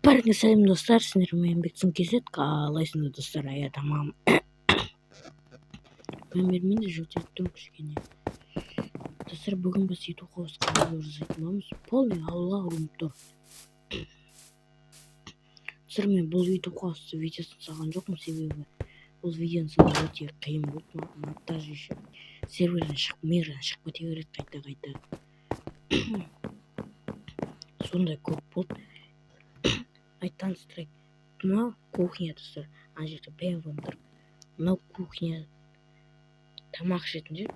Бәріңе сәлем, достар! Сіздермен Бектің KZ. Қалайсыңдар, достар? Ая, тамам. Мән бермеңдер, жөтеліп тұрмын кішкене. Достар, бүгін біз ютуб хаусқа обзор жасайтын боламыз. Полный аула рум тур. Достар, мен бұл ютуб хаусты видеосын салған жоқпын, себебі бұл видеоны салу өте қиын болды. Монтаж еще серверден шығып, мирдан шығып кете береді қайта қайта, сондай көп болды. Таныстырайық. Мынау кухня, достар. Ана жерде БМВ тұр. Мынау кухня, тамақ ішетін жер.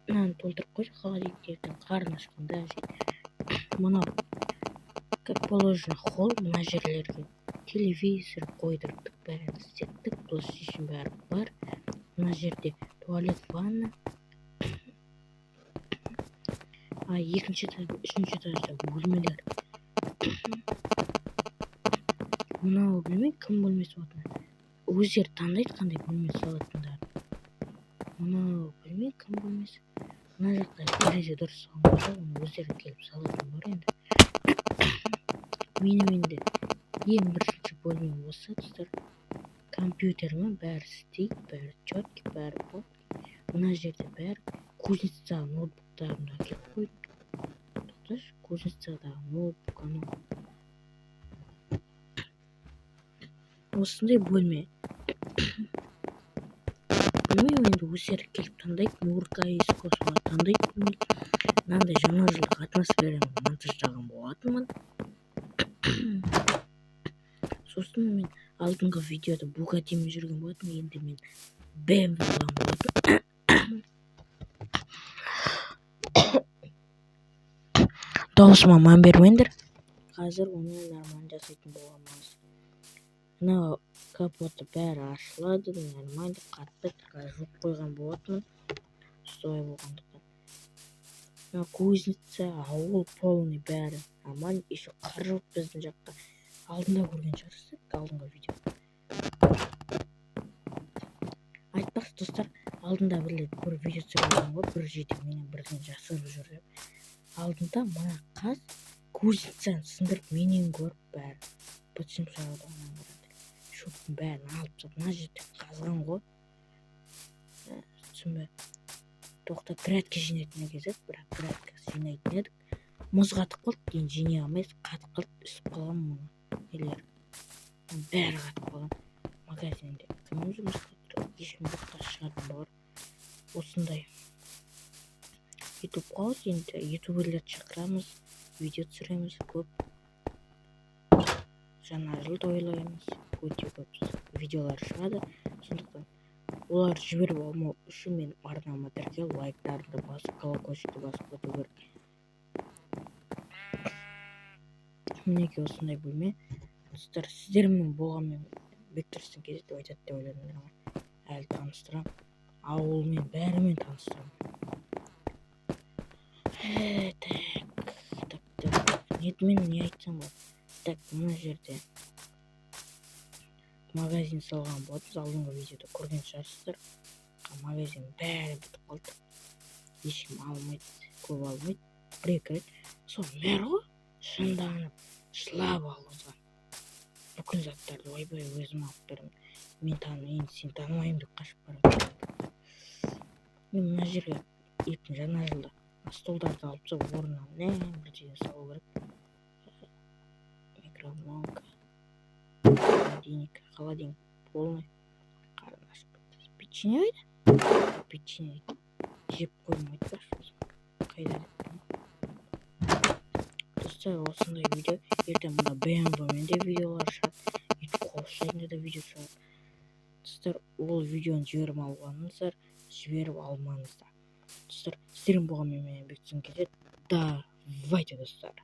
Мынаны толтырып қойдық, холодильниктерден қарны ашқанда жейді. Мынау, как положено, холл. Мына жерлерге телевизор қойдырдық, бәрін істеттік, PlayStation, бәрі бар. Мына жерде туалет, ванна. А екінші этаж, үшінші этажда бөлмелер. Мынау білмеймін, кім бөлмесі болатынын, өздері таңдайды қандай бөлме салатындарын. Мынау білмеймін, кім бөлмесі. Мына жақта терезе дұрыс салынбаса, оны өздері келіп салатын бар енді. Менің енді ең бірінші бөлмем осы, достар. Компьютермен бәрі істейді, бәрі четкий, бәрі болды. Мына жерде бәрі, кузницадағы ноутбуктарымды әкеліп қойдым. Тоқташы, кузницадағы ноутбук анау. Осындай бөлме. Білмеймін енді, өздері келіп таңдайды. Мурка, Иско, солар таңдайды бөлме. Мынандай жаңа жылдық атмосфераны монтаждаған болатынмын. Сосын мен алдыңғы видеода Бугаттимен жүрген болатынмын, енді мен БМВ алған болатынмын. Дауысыма мән бермеңдер, қазір оны нормально жасайтын боламыз. Мынау капоты, бәрі ашылады, нормально, қатты жуып қойған болатынмын, солай болғандықтан. Мына кузница, ауыл, полный бәрі нормально. Еще қар жауды біздің жаққа, алдында көрген шығарсыздар, алдыңғы видео. Айтпақшы, достар, алдында бір рет бір видео түсірген ғой, бір жерде менен бірдеңе жасырып жүр деп. Алдында мына қаз кузницаны сындырып, менен көріп, бәрі быт-шытын шығарды. Ананы қараңдар, шөптің бәрін алып тастап, мына жерде қазған ғой, түсінбе. Тоқта, грядка жинайтын кез еді, бірақ грядка жинайтын едік, мұз қатып қалды, енді жинай алмайсыз, қатып қалды, үсіп қалған. Мұны нелер, бәрі қатып қалған. Магазинде кім жұмыс істеп тұр? Ешкім жоқ, шығатын бар. Осындай ютуб хаус. Енді ютуберлерді шақырамыз, видео түсіреміз көп, жаңа жыл тойлаймыз, өте көп видеолар шығады. Сондықтан оларды жіберіп алмау үшін менің арнама тіркеліп, лайктарыңды басып, колокольчикті басып кету керек. Мінекей, осындай бөлме, достар. Сіздермен болғанмен Бектұрсын KZ деп айтады деп ойладыңдар ма? Әлі таныстырамын, ауылмен, бәрімен таныстырамын. Так, так, так, нетімен не айтсам болады? Так, мына жерде магазин салған болатынбыз, алдыңғы видеода көрген шығарсыздар. Магазин бәрі бітіп қалды, ешкім алмайды, көп алмайды, бір екі рет. Сол мэр ғой, жынданып, жылап алғызған бүкіл заттарды. Ойбай, өзім алып беремін, мен енді сені танымаймын деп қашып барады. Мен мына жерге ертең жаңа жылда столдарды алып тастап, орнына не бірдеңе салу керек. Микроволновка, холодильник, холодильник полный. Қарны ашып кетті. Печенье қайда? Печенье жеп қойдым, айтпақшы, қайда деп. Достар, осындай видео. Ертең мына БМВ-мен де видеолар шығады, ютуб хаус жайында да видео шығады. Достар, ол видеоны жіберіп алғаныңыздар, жіберіп алмаңыздар. Достар, сіздермен болғанмен мен Бектұрсын KZ. Давайте, достар.